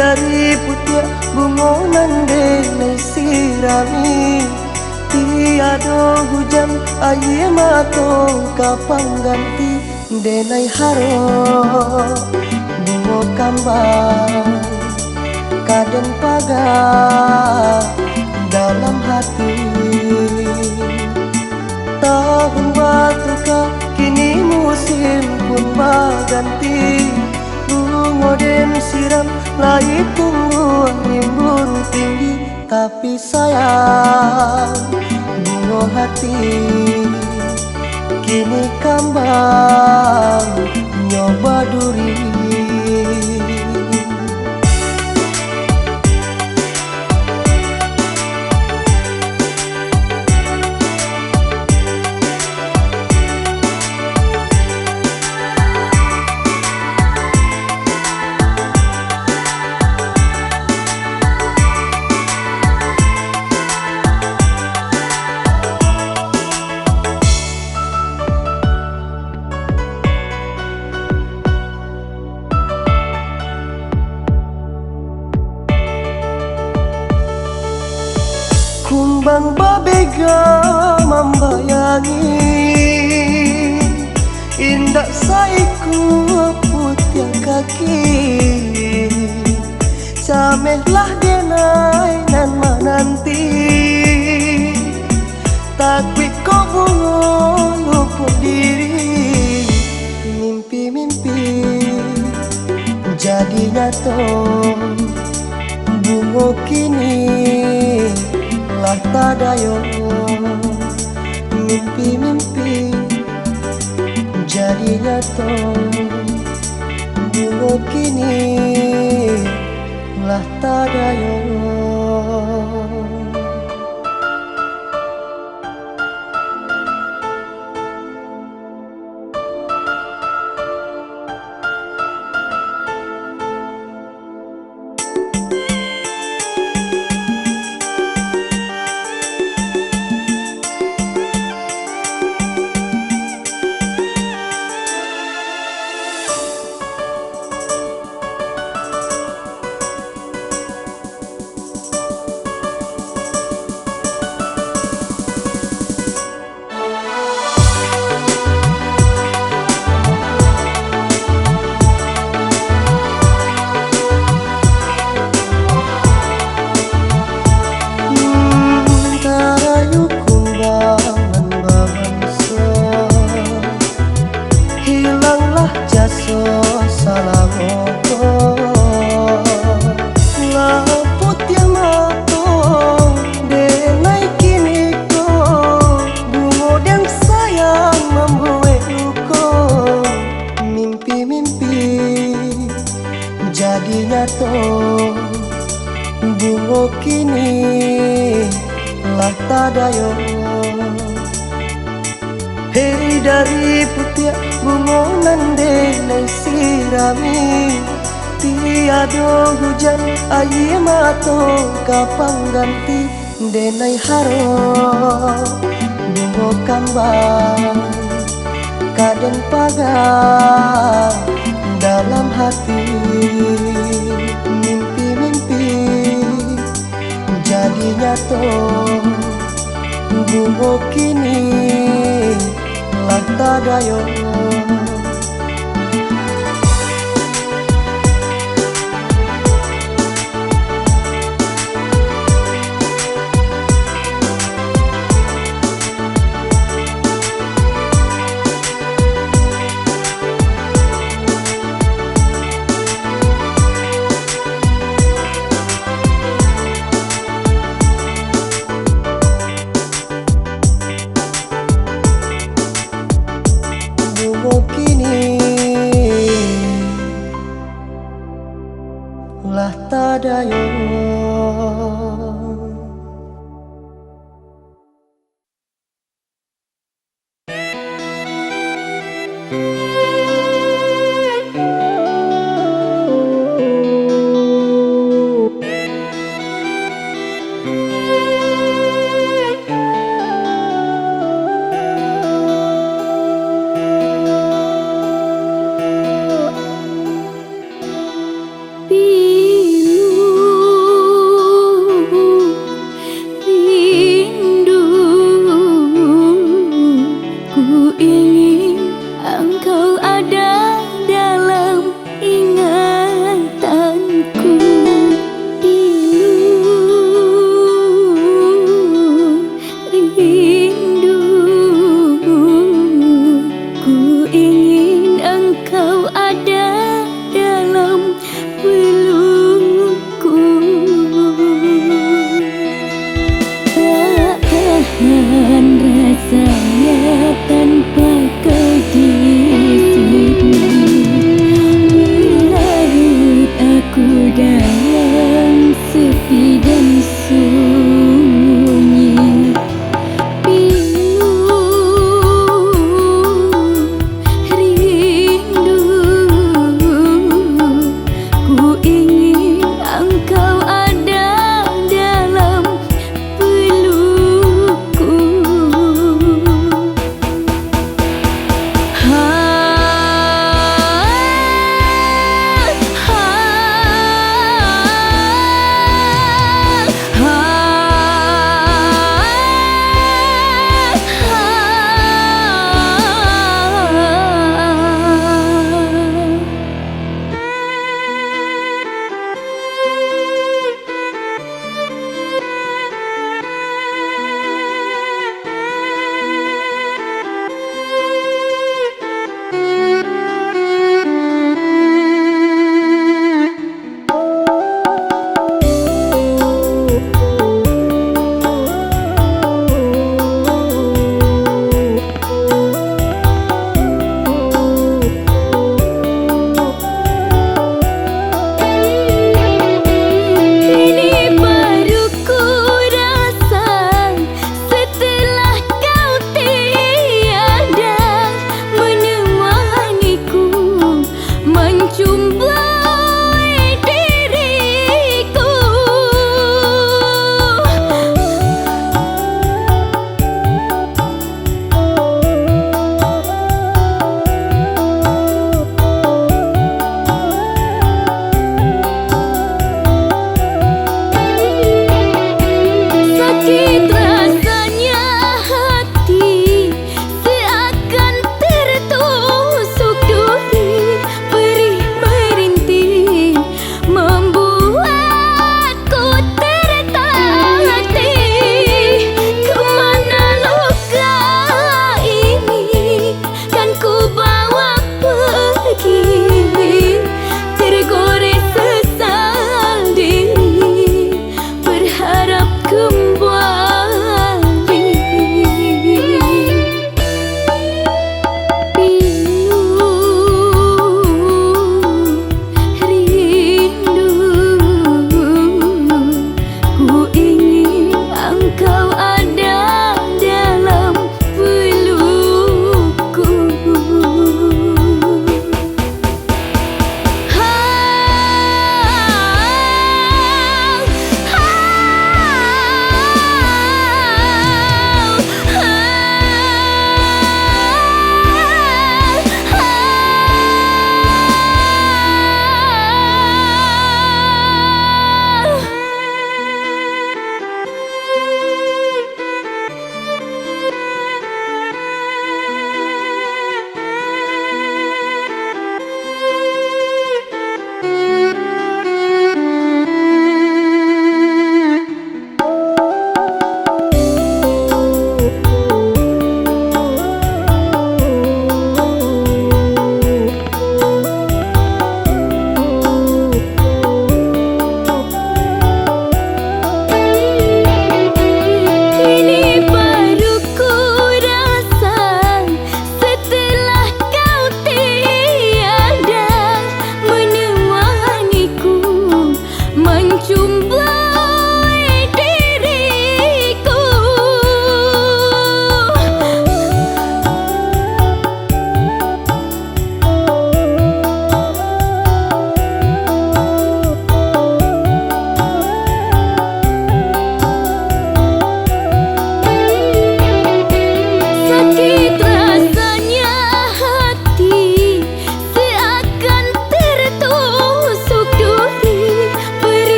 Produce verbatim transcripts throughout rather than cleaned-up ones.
Dari putiak bungo nan denai sirami, tiado hujan, aia mato ka pangganti. Denai harok bungo kambang, ka den paga dalam hati. Tahun batuka, kini musim pun baganti. Bungo den siram, lai tumbuah rimbun tinggi. Tapi sayang, bungo hati kini kambangnyo baduri. Kumbang babega mambayangi, indak saikua putiah kaki. Camehlah denai nan mananti, takuik kok bungo lupo diri. Mimpi-mimpi jadi nyato, bungo kini lah tadayo. Mimpi-mimpi jadi nyato, bungo kini lah tadayo. Hilanglah jaso salamo ko, lah putiah mato denai kini ko, bungo den sayang mambuek luko. Mimpi-mimpi jadi nyato, bungo kini lah tadayo. Hei, dari putiak bungo nan denai sirami, tiado hujan, aia mato ka pangganti. Denai harok bungo kambang, ka den paga dalam hati. Mimpi-mimpi jadi nyato, bungo kini lah tadayo. Bungo kini lah tadayo. Ingin engkau ada dalam pelukku. Tak tahan rasanya tanpa kau di sini. Berlarut aku dalam sepi dan sunyi. Pilu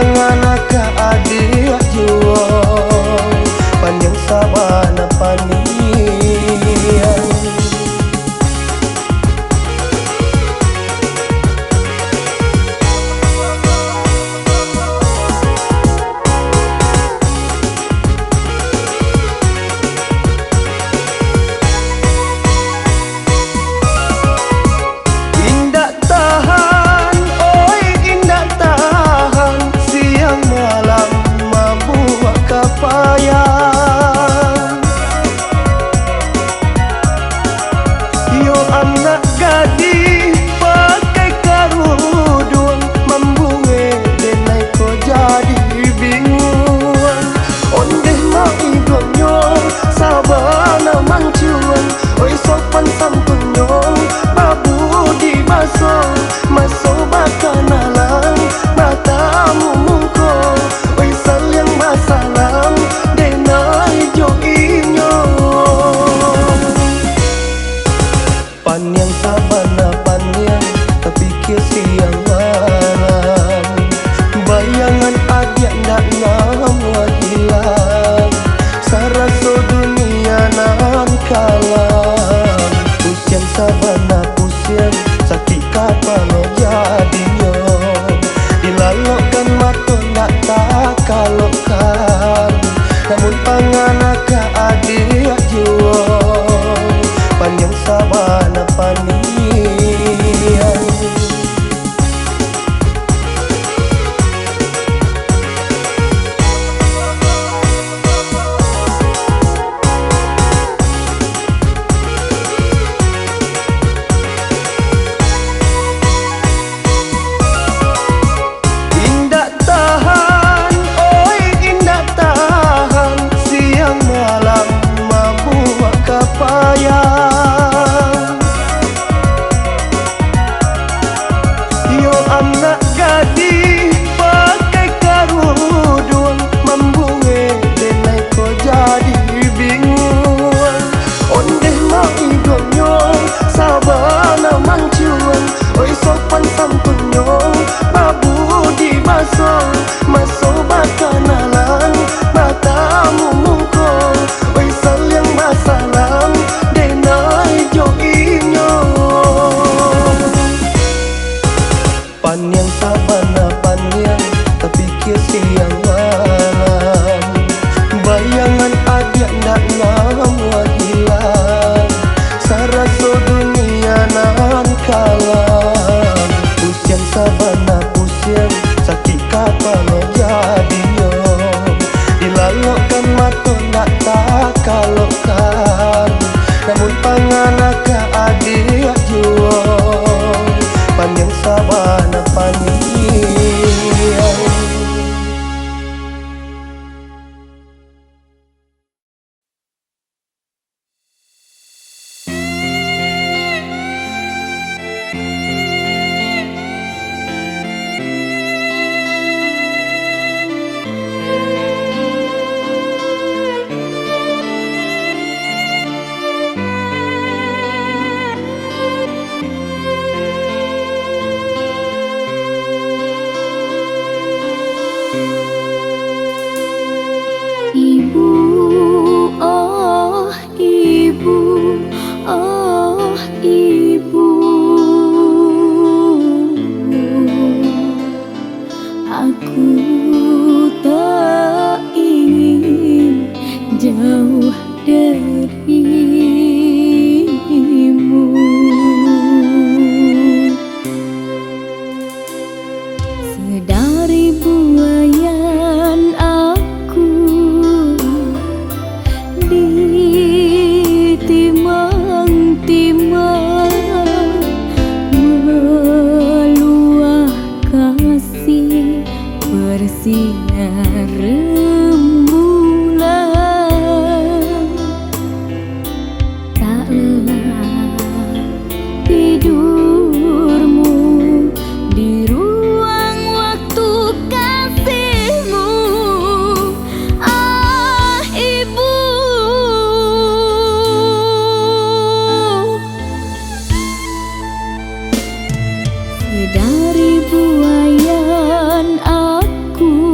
Nan ka adiak juo, paniang sabana paniang. Indak tahan, oi, indak tahan, siang malam mabuak kapayang. Iyo anak gadih pakai karuduang, mambuek denai ko jadi binguang. Ondeh mak iduangnyo sabana mancuang, oi sopan santunnyo babudi baso, maso bakanalan batamu muko, oi saliang basalam denai jo inyo. Paniang sabana paniang, tapikia siang malam. Bayangan adiak ndak namuah hilang, saraso dunia nan kalam. Pusiang sabana pusiang, sakik kapalo jadinyo. Dilalokkan mato ndak takalokkan, namun pangana ka adiak juo, paniang sabana paniang. Indak tahan, oi, indak tahan, siang malam mabuak kapayang. Iyo anak gadih pakai karuduang, mambuek denai ko jadi binguang. Ondeh mak iduangnyo sabana mancuang, oi sopan santunnyo babudi baso, maso bakanalan batamu muko, oi saliang basalam denai jo inyo. Paniang sabana paniang, tapikia siang malam. Bayangan adiak ndak namuah hilang, saraso dunia nan kalam. Pusiang sabana pusiang, sakik kapalo jadinyo. Dilalokkan mato ndak takalokkan, namun pangana ka adiak juo, paniang sabana paniang. Ibu, oh ibu, oh ibu, aku tak ingin jauh darimu. Sadari buayan aku ditimang-timang, maluah kasih bersinar rembulan. Tak lelah tidurmu di ruang waktu kasihmu, ah ibu. Sadari buayan aku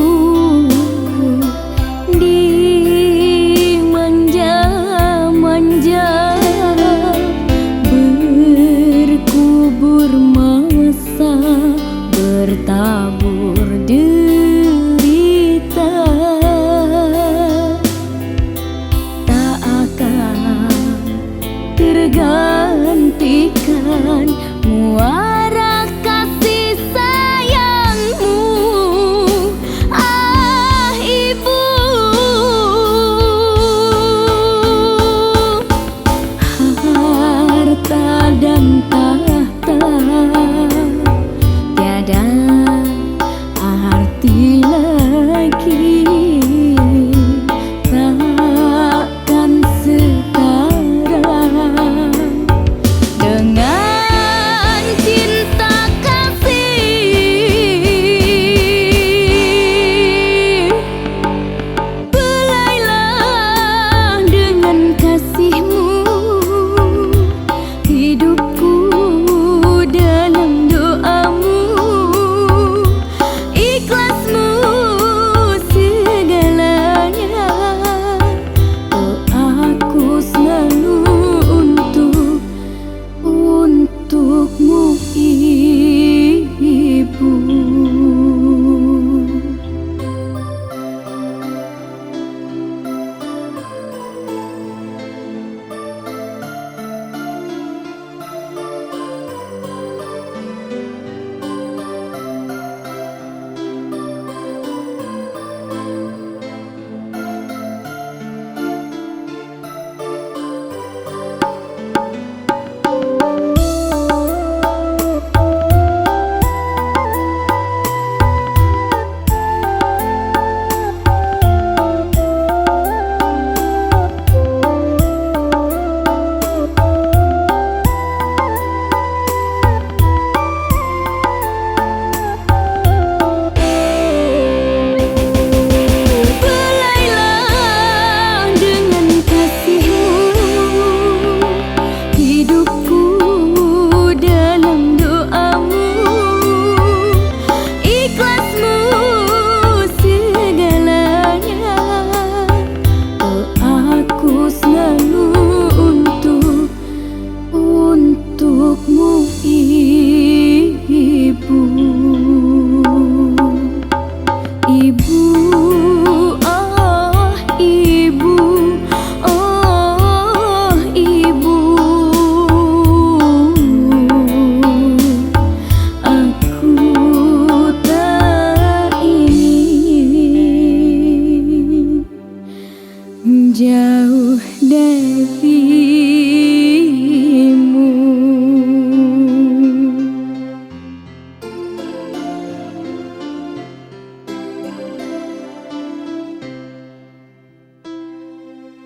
jauh darimu.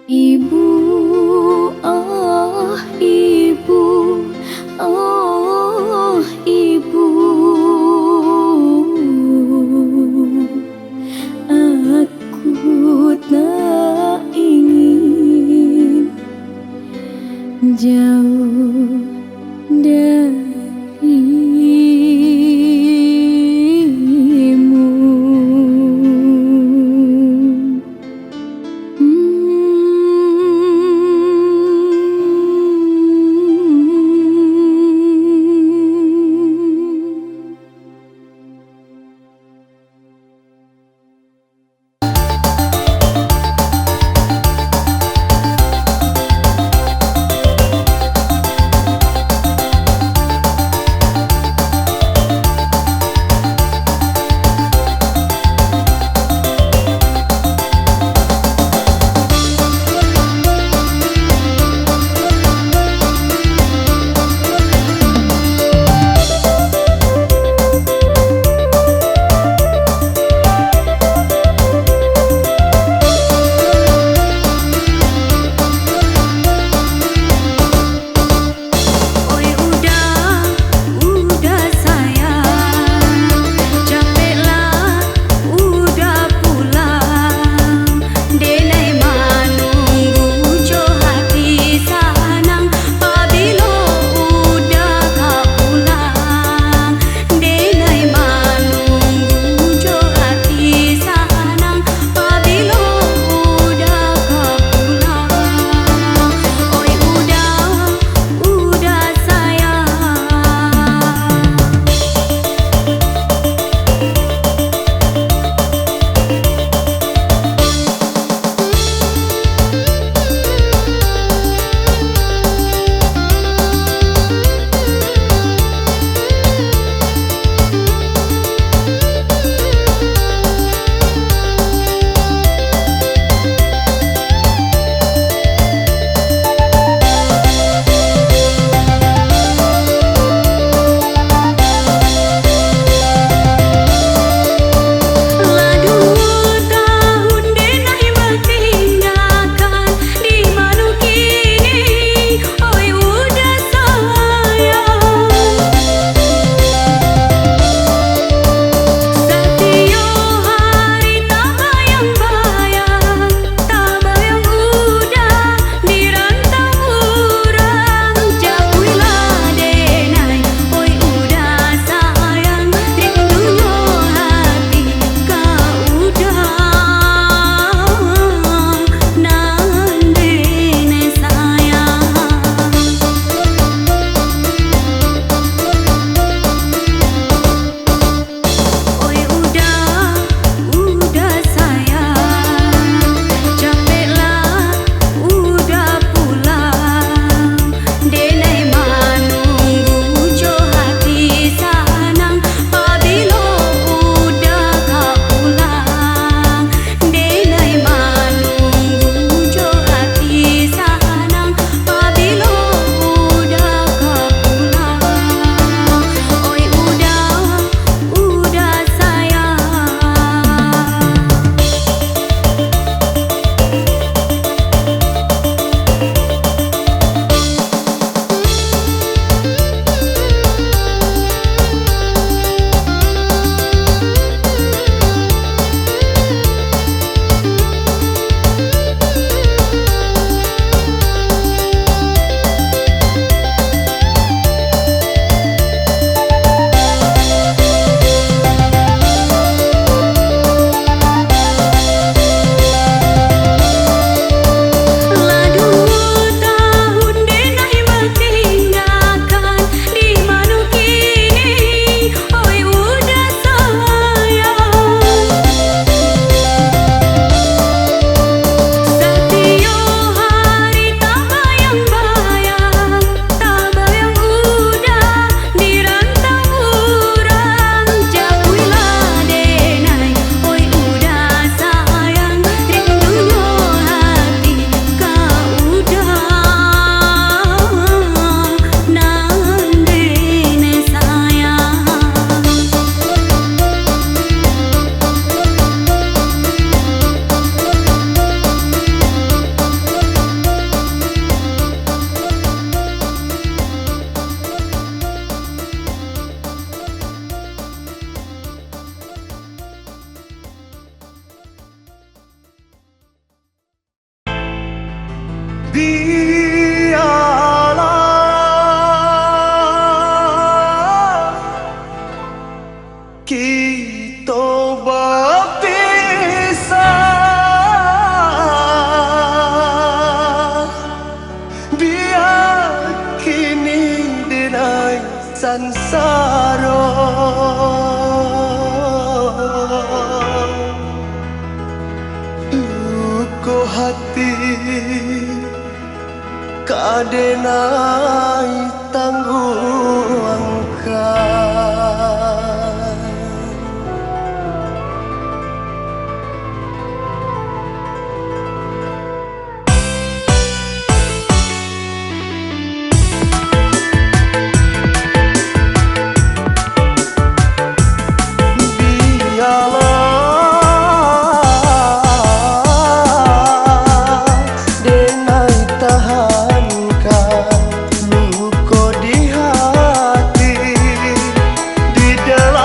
Ibu, oh ibu, oh ibu, aku tak ingin Bialah kito bapisah, bia kini denai sansaro. Luko hati ka denai tangguangkan. Bialah denai tahankan luko di hati, di dalam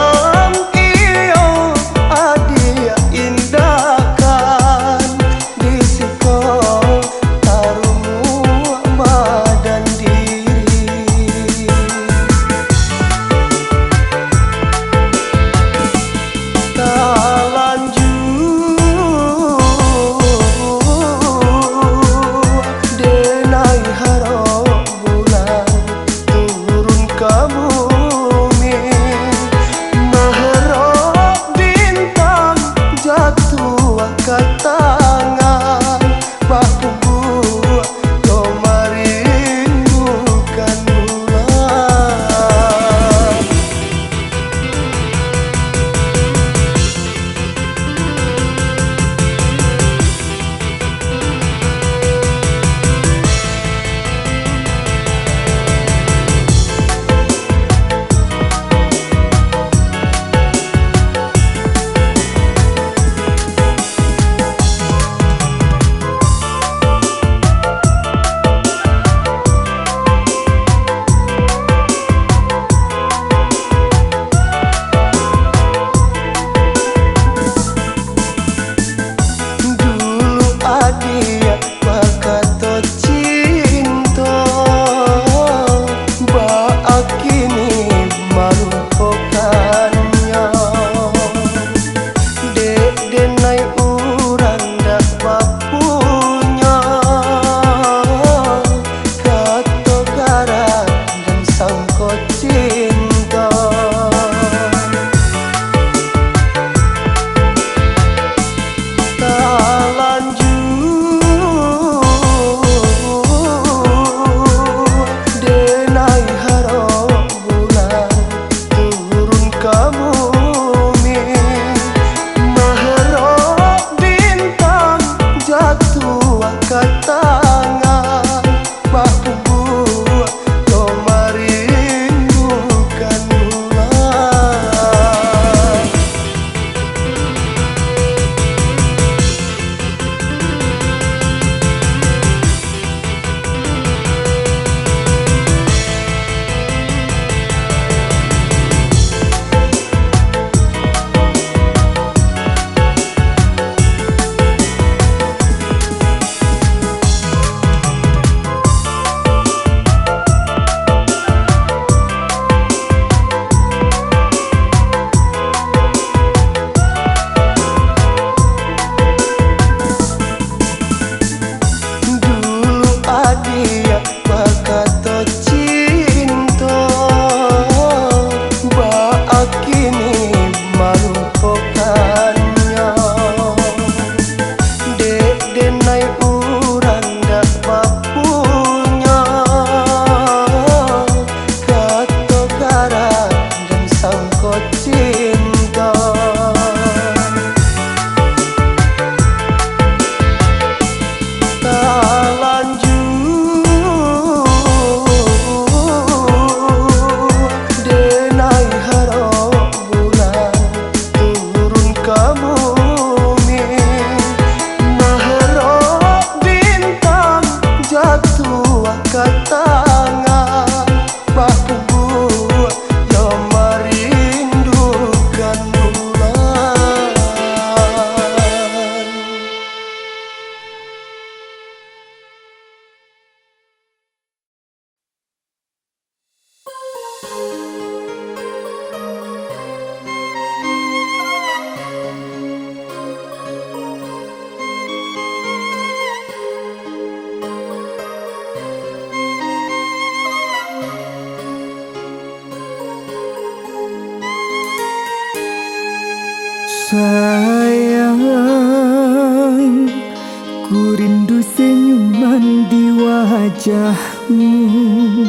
Wajahmu,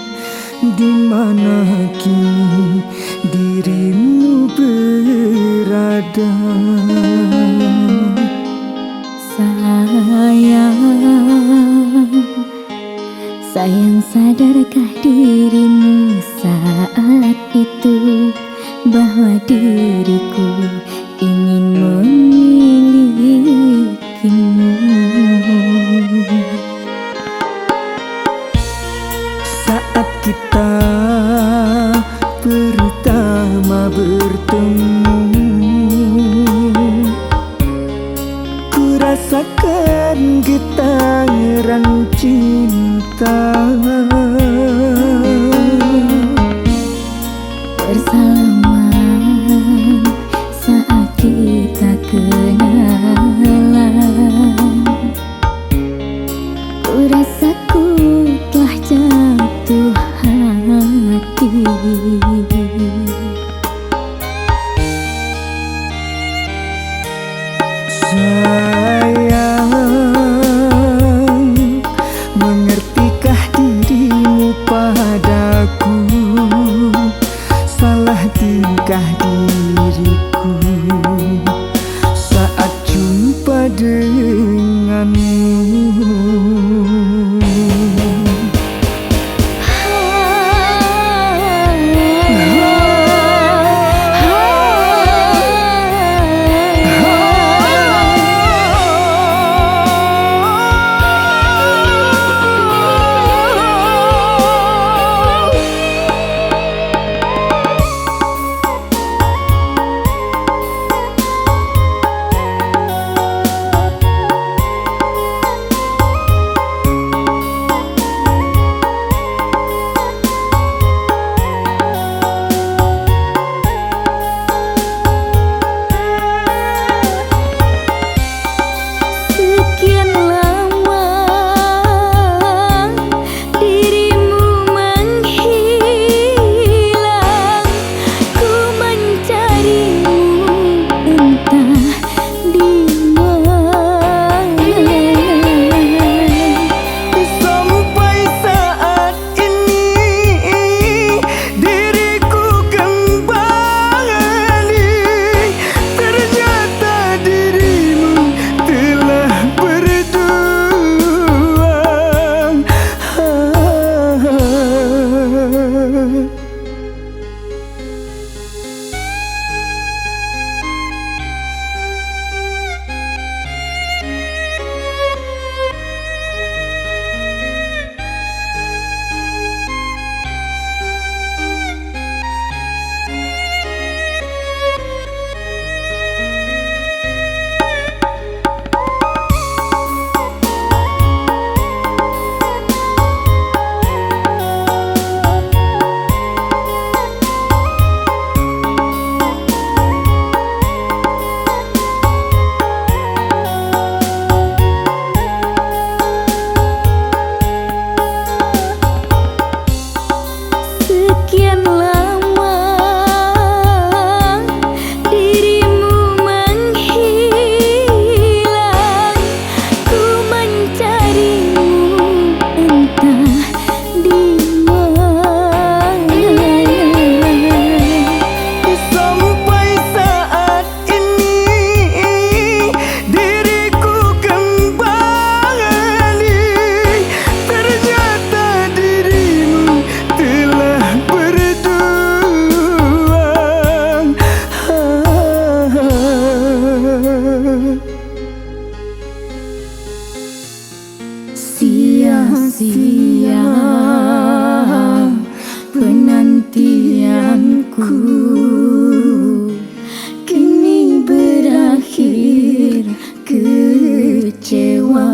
di mana kini dirimu berada? Sayang, sayang, sadarkah dirimu saat itu bahwa diriku ingin memilikimu? Saat kita pertama bertemu, ku rasakan getaran cinta. Bersalaman saat kita kenalan, ku rasa ku telah jatuh hati. Sayang, mengertikah dirimu padaku? Salah tingkah diriku saat jumpa denganmu. Sekian lama dirimu menghilang, ku mencarimu entah di mana. Sampai saat ini diriku kembali, ternyata dirimu telah berduaan. Sekian lama dirimu menghilang, ku mencarimu entah di mana. Sampai saat ini diriku kembali, ternyata dirimu telah berduaan. Sia-sia penantianku, kini berakhir kecewa.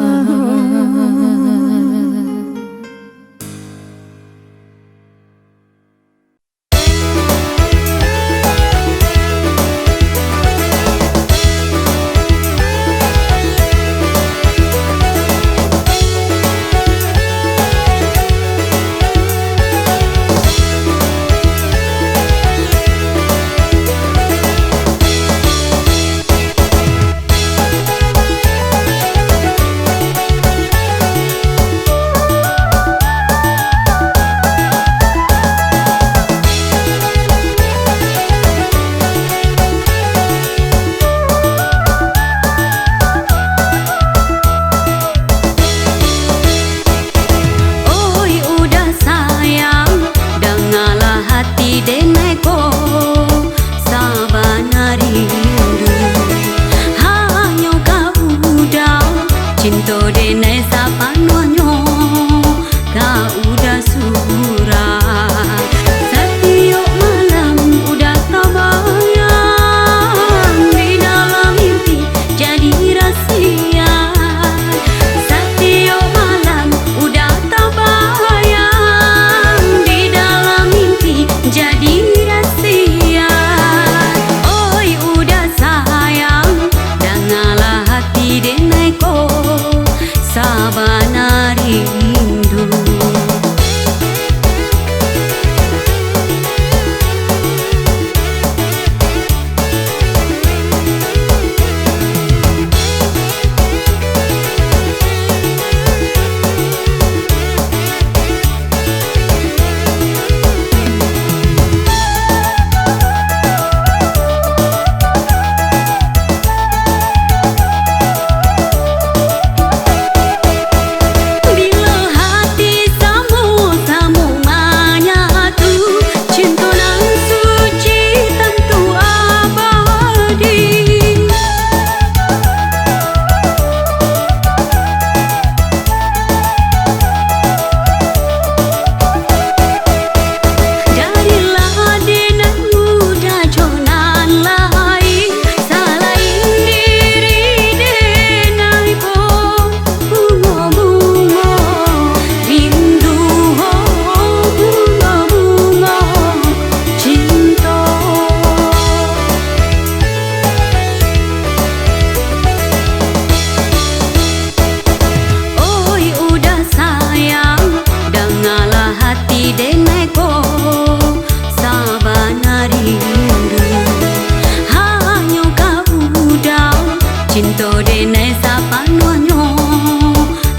Cinto denai sapanuahnyo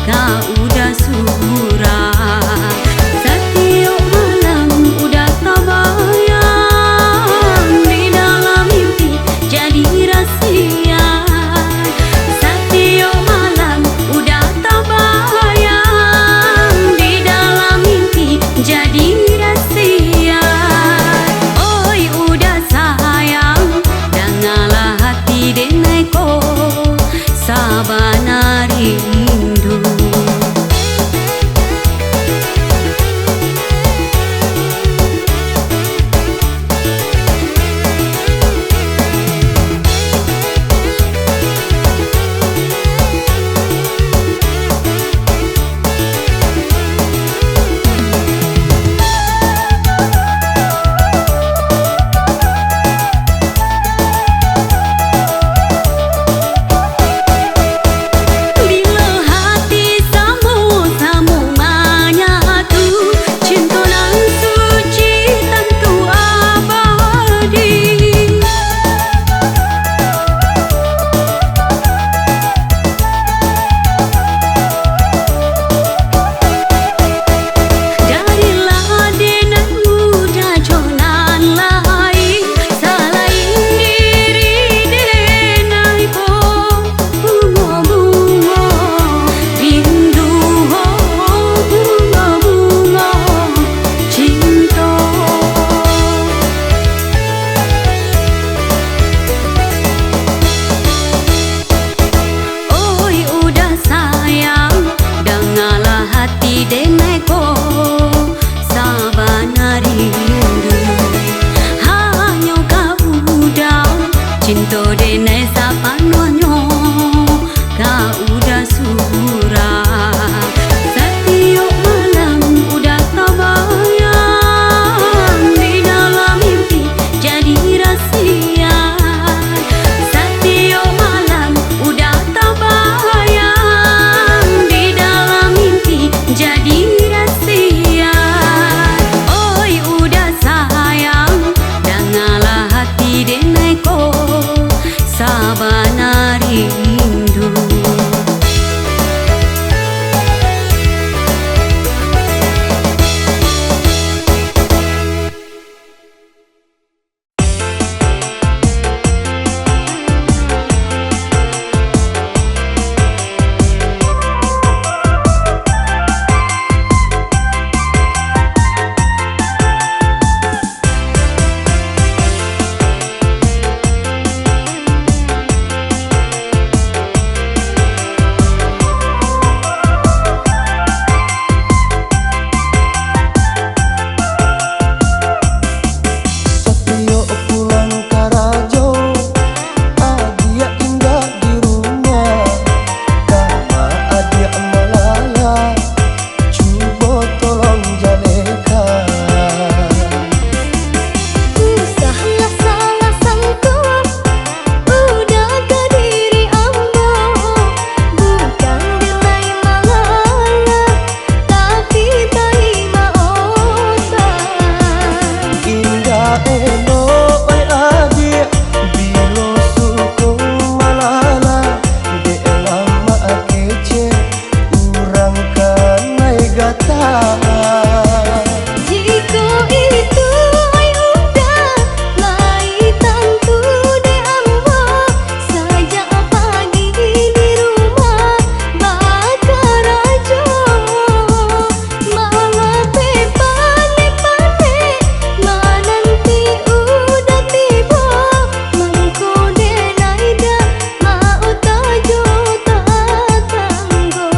ka Uda surah. Satiok malam Uda tabayang, di dalam mimpi jadi rasia. Satiok malam Uda tabayang, di dalam mimpi jadi rasia. Oi Uda sayang, dangalah hati denai ko, sabana rindu. Bilo hati samo-samo manyatu, cinto nan suci tantu abadi. Jadilah denai Uda jo nan lain, salain diri denai ko. Bungo-bungo rindu, bungo-bungo cinto. Oi Uda sayang, dangalah hati denai ko, sabana rindu. Hanyo ka Uda, cinto denai sapanuahnyo ka Uda surah. Satiok malam Uda tabayang, di dalam mimpi jadi rasia. Satiok malam Uda tabayang, di dalam mimpi jadi rasia. Oi Uda sayang, dangalah hati denai ko, sabana rindu. Satiok pulang karajo, adiak indak di rumah. Kama adiak malala, cubo tolong jalekan. Usahlah salah sangko, Uda ka diri ambo, bukan denai malala, tapi tai maotak. Indak elok, oi adiak, bilo suko malala, dek lamak kecek urang kanai gata. Jikok itu, oi Uda, lai tantu dek ambo, sajak pagi di rumah bakarajo. Malapeh panek-panek, mananti Uda tibo, mangko denai dak maota jo tatanggo.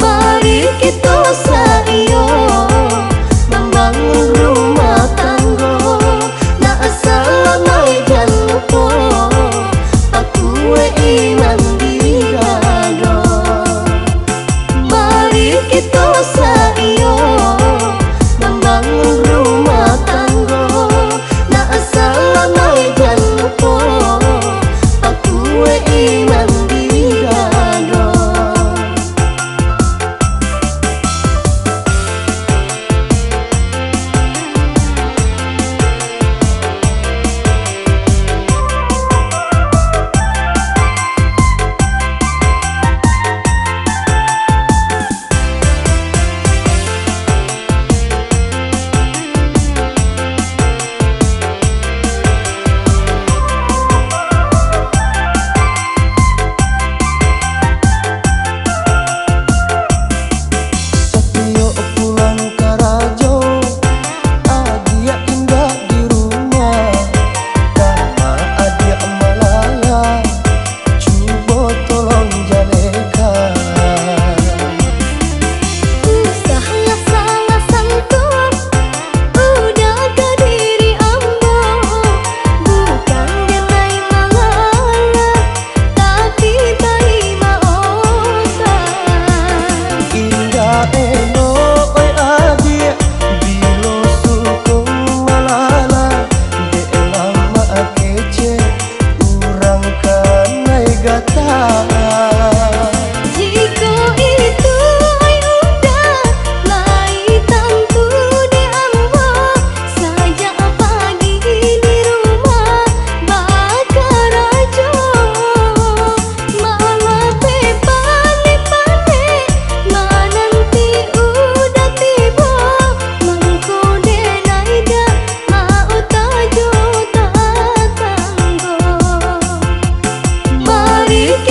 Mari kito saiyo mambangun rumah tanggo, nak salamai jan lupo, pakuek iman diri gado. Mari kito saiyo mambangun rumah tanggo, nak salamai jan lupo, pakuek iman diri gado.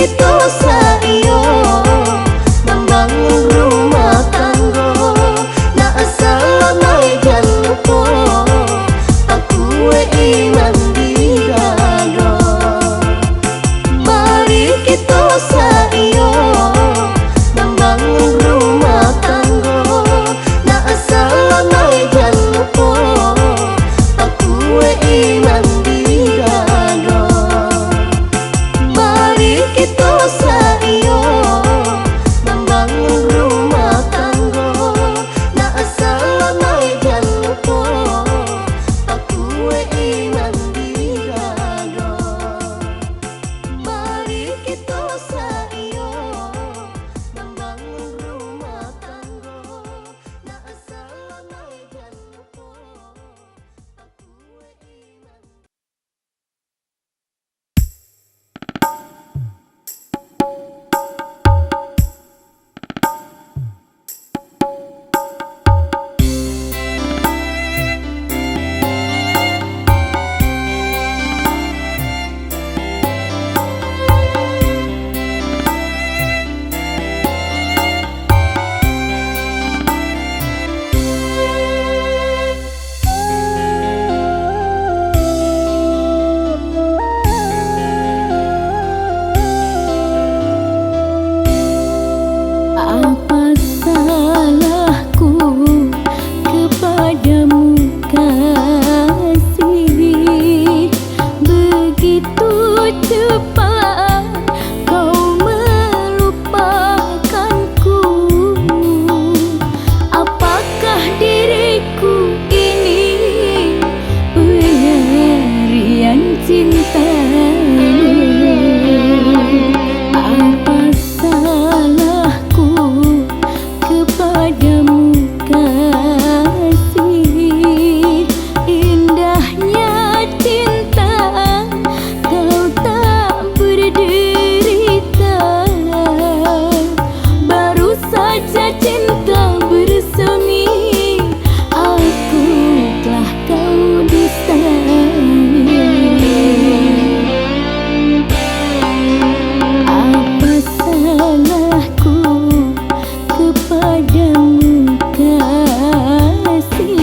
Kito saiyo mambangun rumah tanggo, nak salamaik jan lupo, pakuek iman di dado. Mari kito saiyo mambangun rumah tanggo, nak salamaik jan lupo, pakuek iman di dado. Mari kito saiyo mambangun rumah tanggo, nak salamaik jan lupo, pakuek iman di dado. Mari kito saiyo mambangun rumah tanggo, nak salamaik jan lupo, pakuek iman. Apa salahku kepadamu, kasih? Begitu cepat kau melupakanku. Apakah diriku ini pelarian cintamu? Apa salahku kepadamu, kasih? Indahnya cinta, kau tak berderita. Baru saja cinta bersemi, aku telah kau dustai. Apa salahku kepadamu, kasih?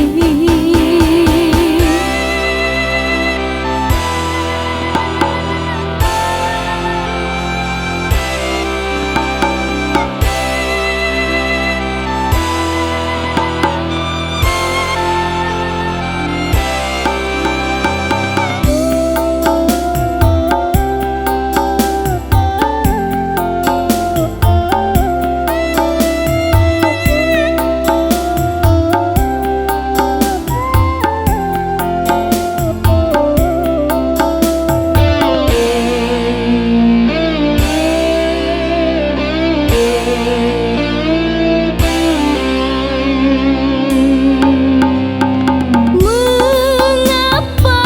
Mengapa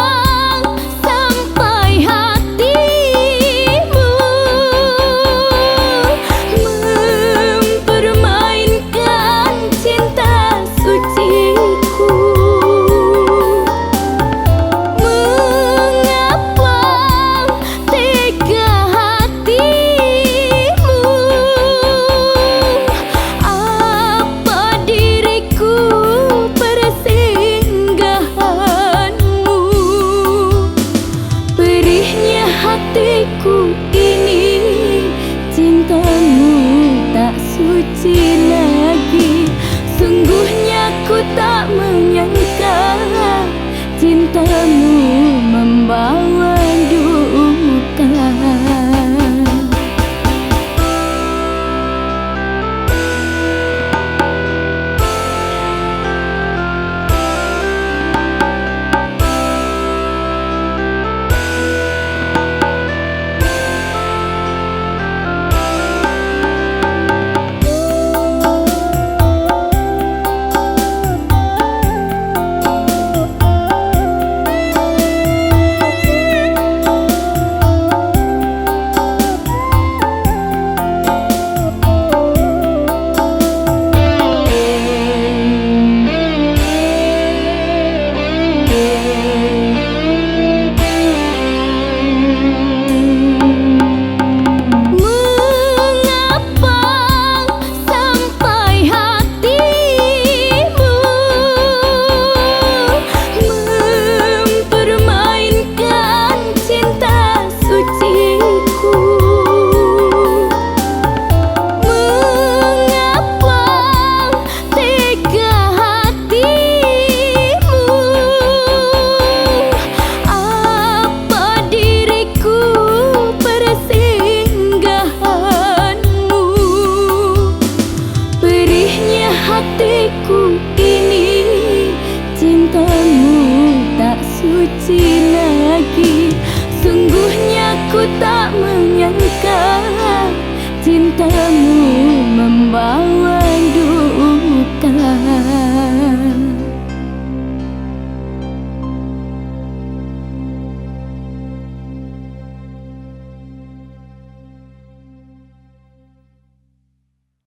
sampai hatimu mempermainkan cinta suciku? Mengapa tega hatimu? Apa diriku persinggahanmu? Perihnya hatiku ini, cintamu tak suci lagi. Sungguhnya ku tak menyangka cintamu membawa duka. Cinaki, sungguhnya ku tak menyangka cintamu membawa